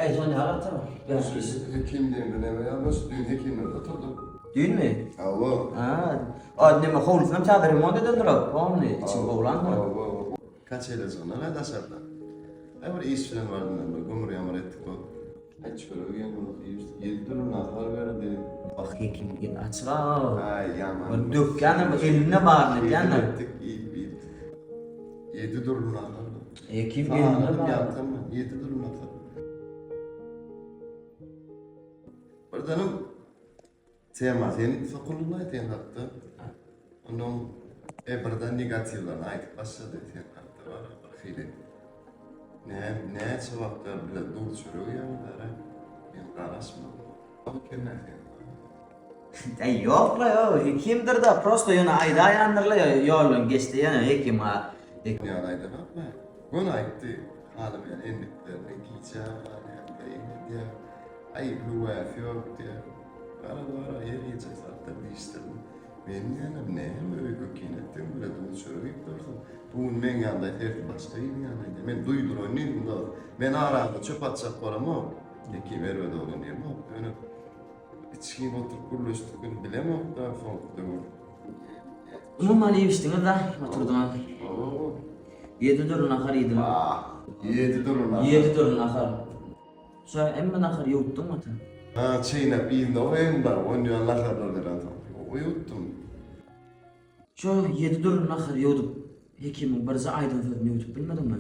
Aý Johnny agat Şu hekim diýende näme ýazyş? Düýn hekimlerde oturdym. Düýnmi? Hawa. Ha. O neme howlusynam täze remont edendir-ow, pomny, içi gowulandyr. Hawa, hawa. Kaçelajygyndan-a daşarda. Aý bir iş bilen bardym men bir gümür-ýamyr etdik o. Aý çörek iýen bolup iýişdik. Ýedi dürli nahar berdi. Ah hekim gel açyk-a. Aý ýaman. Bir dökýänem elinde baryny edýändir. Etdik iýip iýip. Ýedi dürli nahar. Hekim elinde bar. Ýatanman ýedi dürli nahar. Birdenem tema sen sokuldylaý sen hakda. Ondan e birden negatiwlerini aýdyp başlady sen hakda bar bir hili. Nä näçe wagtlar bile duz çörek iýýäňiz-ä? Men garaşmadym. Eken-ä sen. Äý ýok-la ýok, hekimdir-da, prosto ýöne aýdaýandyr-la ýoldan geçdi ýöne hekim-a. Ýaly aýdanokmy? Göni aýtdy, halamaýan endiklerini, gijä galýar, beýle edýär, aý höwäsi ýok diýýär. Garaz bar-a her gije zatlar diýişdirdim. Men diýýänem näme öýke-kine etdiň, bile duz çörek iýip dursuň. Bu gün meň ýanymda aýt, ertir başga biriniň ýanynda aýdýar. Men duýduraýyn diýdim dost. Men araňyza çöp atjak bolamok. Hekim erbet oglan diýemok. Ýöne Içgin oturyp gürleşdik indi bilemok-da soňky döwür. Umuman iýişdiňiz-da, oturdyňyz. Hawa. Ýedi dürli nahar iýdiňiz. Wah, ýedi dürli nahar. Ýedi dürli nahar. Şo hemme nahary ýuwutdyňmy ata? Ha, çeýnäp iýdim-de, o hem bar, onýan naharlar berensoň. Ýuwutdym. Şo ýedi dürli nahary ýuwdup, hekimiň birje aýdan sözüni ýuwdup bilmediňmi?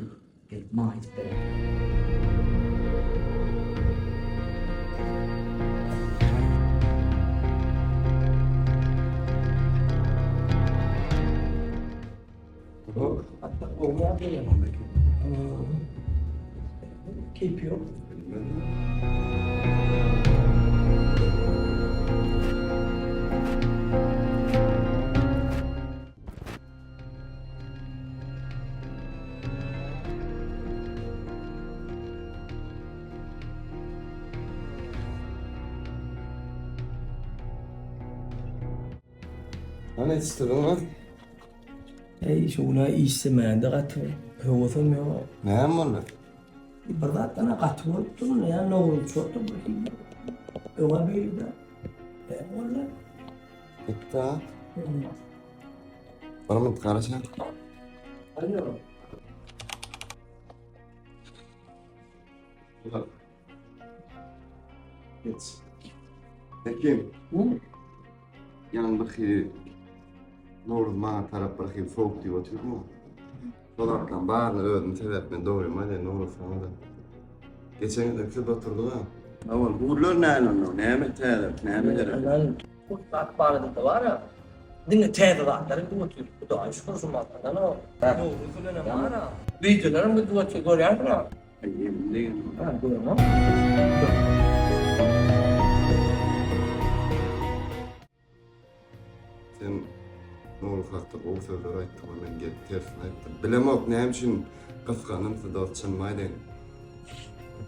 Gelip maňa aýdyp berer. Hatda gowy ýazdylar. Keýpi ýok. Hany içdiňmi lan? Eý, şu gün-ä işsemände gaty höwesem ýok. Näme boldy? Bir zatdan-a gaty bolup durun, ýa Nowruz çorta bir hili. Öňe beýle-de. Näme boldy? Gitdi ha. Bir minut garaşa. Alo. Geç. Hekim. Ýaňy bir hili Nowruz maňa tarap bir hili sowuk diýip otyrmy? Şol zatlaryň baryny özüm sebäp men dogrymy aýdaýyn Nowruz saňa-da. Geçen gezek siz oturdyk-a. Hawa, gürler näme onda? Näme täze? Näme gerek? Bu zat barada-da bar-a. Diňe täze zatlar gidip otyr. Hudaýa şükür şu mataldan o. Nowruz bilenem bar-a. Wideolaram gidip otyr görýänsiň-a. Ha, görüňok. Sen Nowruz hakda gowy sözler aýtdyň, men gelip tersini aýtdym. Bilemok näme üçin gysgandym sizi dost çynymy aýdaýyn.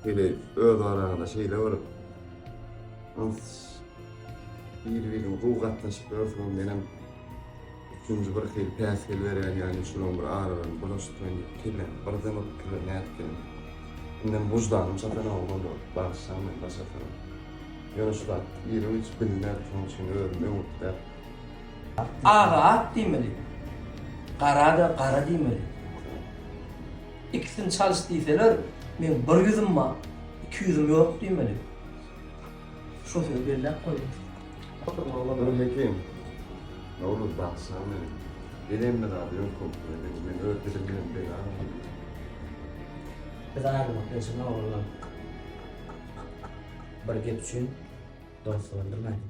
Hili öz araňyzda şeýle bir yns bir-biriňe gowy gatnaşyp ýörsüňiz, menem Üçünji bir hili päsgel berýän ýaly şulaň bir aralaryny bulaşdyraýyn diýip kelläm birden o pikirler nädip geldi. Indem wyždanym çatanok onda bagyşlaň meni başarsaňyz. Ýöne şu zat iri-güýç bilner şonuň üçin özüm öňürtdäp. Aga ak diýmeli. Gara-da gara diýmeli. Ikisini çalyş diýseler, meň bir ýüzüm bar, iki ýüzüm ýok diýmeli. Şo sözi belläp goýuň. Dur Hekim. Nowruz bagyşla meni. Gel hemme zady öňküňküne degin. Men öz dilim bilen bela boldum. Biz aýrylmak bilen Nowruzdan bir gep üçin dostlugy öldürmäliň.